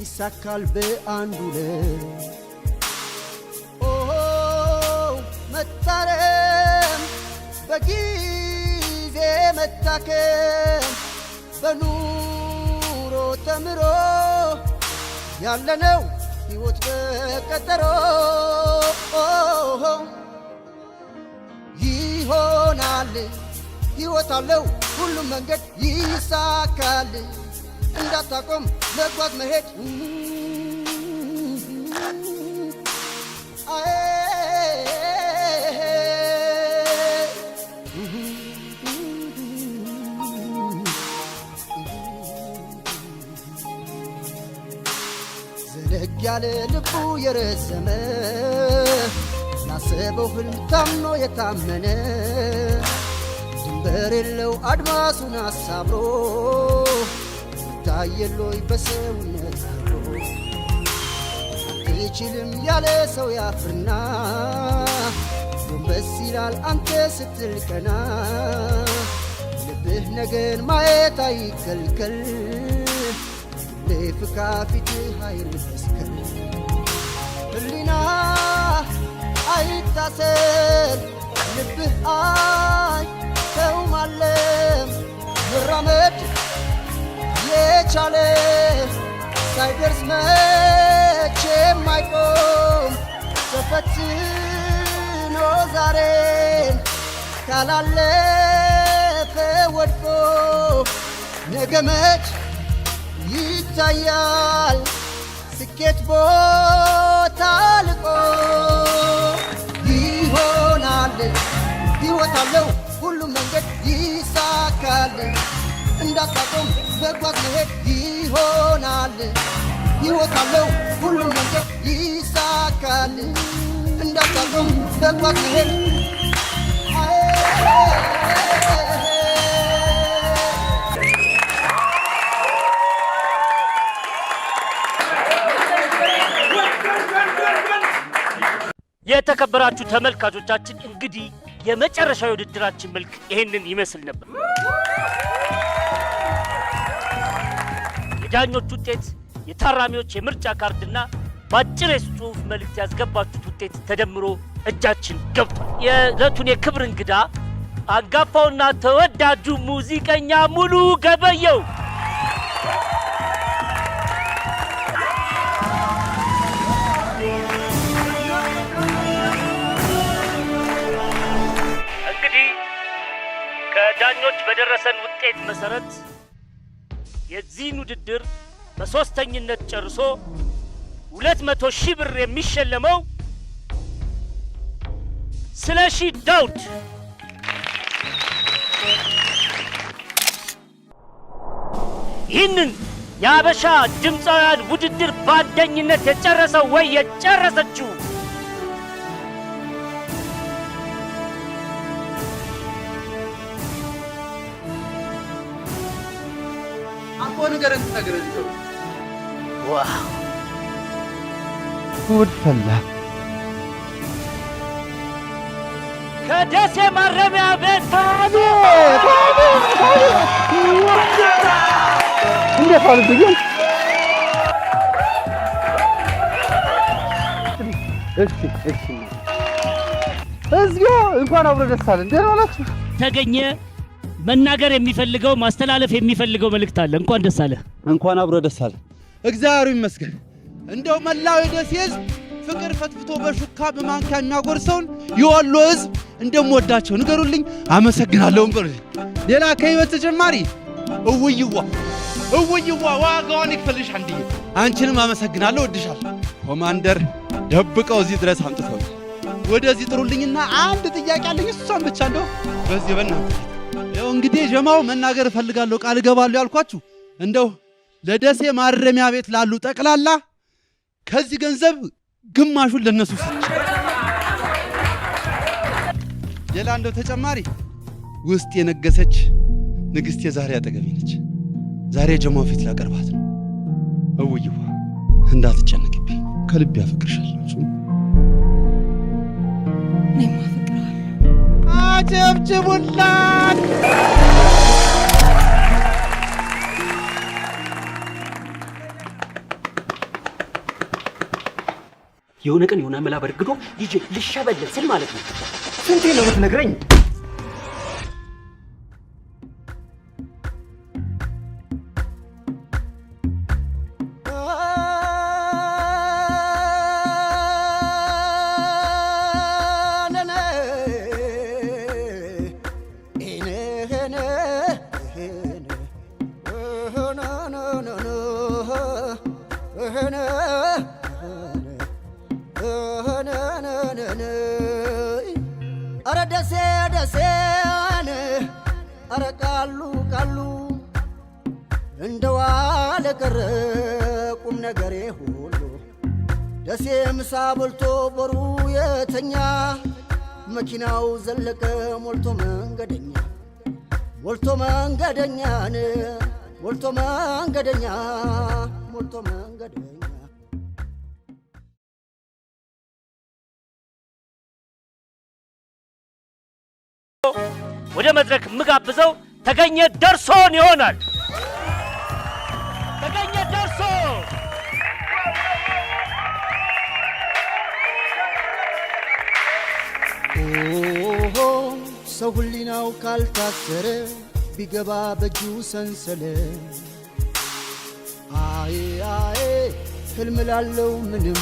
ይሳካል በአንዱ ለት። ኦ መታረም፣ በጊዜ መታከም፣ በኑሮ ተምሮ ያለነው ሕይወት በቀጠሮ። ይሆናል፣ ሕይወት አለው ሁሉም መንገድ ይሳካል። እንዳታቆም መጓዝ መሄድ። አይ ዘለግ ያለ ልቡ የረዘመ፣ ላሰበው ህልም ታምኖ የታመነ፣ ድንበር የለው አድማሱን አሳብሮ ይታየሎይ በሰውነት ከብሮ። አትችልም ያለ ሰው ያፍርና ጎንበስ ይላል አንተ ስትል ቀና። ልብህ ነገን ማየት አይከልከል፣ ፍካ ፊትህ አይመስከል። ህሊና አይታሰር፣ ልብህ አይ ተው ማለም። መራመድ የቻለ ሳይደርስ መቼም አይቆም። ተፈትኖ ዛሬን ካላለፈ ወድቆ ነገ መች ይታያል ስኬት ቦታ ልቆ። ይሆናል፣ ሕይወት አለው ሁሉም መንገድ ይሳካል። እንዳታቆም መጓዝ መሄድ። ይሆናል፣ ሕይወት አለው ሁሉም መንገድ ይሳካል። እንዳታቆም መጓዝ መሄድ። የተከበራችሁ ተመልካቾቻችን፣ እንግዲህ የመጨረሻው የውድድራችን መልክ ይሄንን ይመስል ነበር። የዳኞች ውጤት፣ የታራሚዎች የምርጫ ካርድና በአጭር የጽሁፍ መልእክት ያስገባችሁት ውጤት ተደምሮ እጃችን ገብቷል። የዕለቱን የክብር እንግዳ አንጋፋውና ተወዳጁ ሙዚቀኛ ሙሉ ገበየው። እንግዲህ ከዳኞች በደረሰን ውጤት መሰረት የዚህን ውድድር በሶስተኝነት ጨርሶ 200,000 ብር የሚሸለመው ስለሺ ዳውድ። ይህንን የአበሻ ድምፃውያን ውድድር በአንደኝነት የጨረሰው ወይ የጨረሰችው አቦ ንገረን፣ ትነግረን እንደው። Wow! ጉድ ፈላ። ከደሴ ማረሚያ ቤት። እንዴት አሉብኝ? እሺ፣ እግዚኦ፣ እንኳን አብሮ ደስ አለን። ደህና ዋላችሁ? ተገኘ መናገር የሚፈልገው፣ ማስተላለፍ የሚፈልገው መልእክት አለ። እንኳን ደስ አለ። እንኳን አብሮ ደስ አለ። እግዚአብሔር ይመስገን። እንደው መላው የደሴ ሕዝብ ፍቅር ፈትፍቶ በሹካ በማንኪያ የሚያጎርሰውን የወሎ ሕዝብ እንደምወዳቸው ንገሩልኝ። አመሰግናለሁ በሉልኝ። ሌላ ከህይወት ተጨማሪ እውይዋ እውይዋ ዋጋዋን ይክፈልሽ አንድዬ። አንቺንም አመሰግናለሁ፣ እወድሻለሁ። ኮማንደር ደብቀው እዚህ ድረስ አምጥተውኛል። ወደዚህ ጥሩልኝና አንድ ጥያቄ አለኝ። እሷን ብቻ እንደው በዚህ በእናንተ ፊት ይኸው እንግዲህ ጀማው መናገር እፈልጋለሁ፣ ቃል እገባለሁ ያልኳችሁ እንደው ለደሴ ማረሚያ ቤት ላሉ ጠቅላላ ከዚህ ገንዘብ ግማሹን ለነሱ ስጥ። ሌላ እንደው ተጨማሪ ውስጥ የነገሰች ንግስቴ ዛሬ አጠገቤ ነች። ዛሬ ጀማው ፊት ላቀርባት ነው። እውይዋ እንዳትጨነቅብኝ፣ ከልቤ አፈቅርሻለሁ። እኔም አፈቅርሃለሁ። አጨብጭቡላት። የሆነ ቀን የሆነ መላ በርግዶ ይዤ ልሸበልል ስል ማለት ነው። ስንቴ ነው የምትነግረኝ? አረ ደሴ ደሴን፣ አረ ቃሉ ቃሉ፣ እንደዋለ ቀረ ቁም ነገሬ ሁሉ። ደሴ ምሳ በልቶ ቦሩ የተኛ፣ መኪናው ዘለቀ ሞልቶ መንገደኛ፣ ሞልቶ መንገደኛን፣ ሞልቶ መንገደኛ፣ ሞልቶ መንገደኛ። ወደ መድረክ የምጋብዘው ተገኘ ደርሶን ይሆናል። ተገኘ ደርሶ። ኦሆ፣ ሰው ህሊናው ካልታሰረ ቢገባ በእጁ ሰንሰለት፣ አይ አይ፣ ህልም ላለው ምንም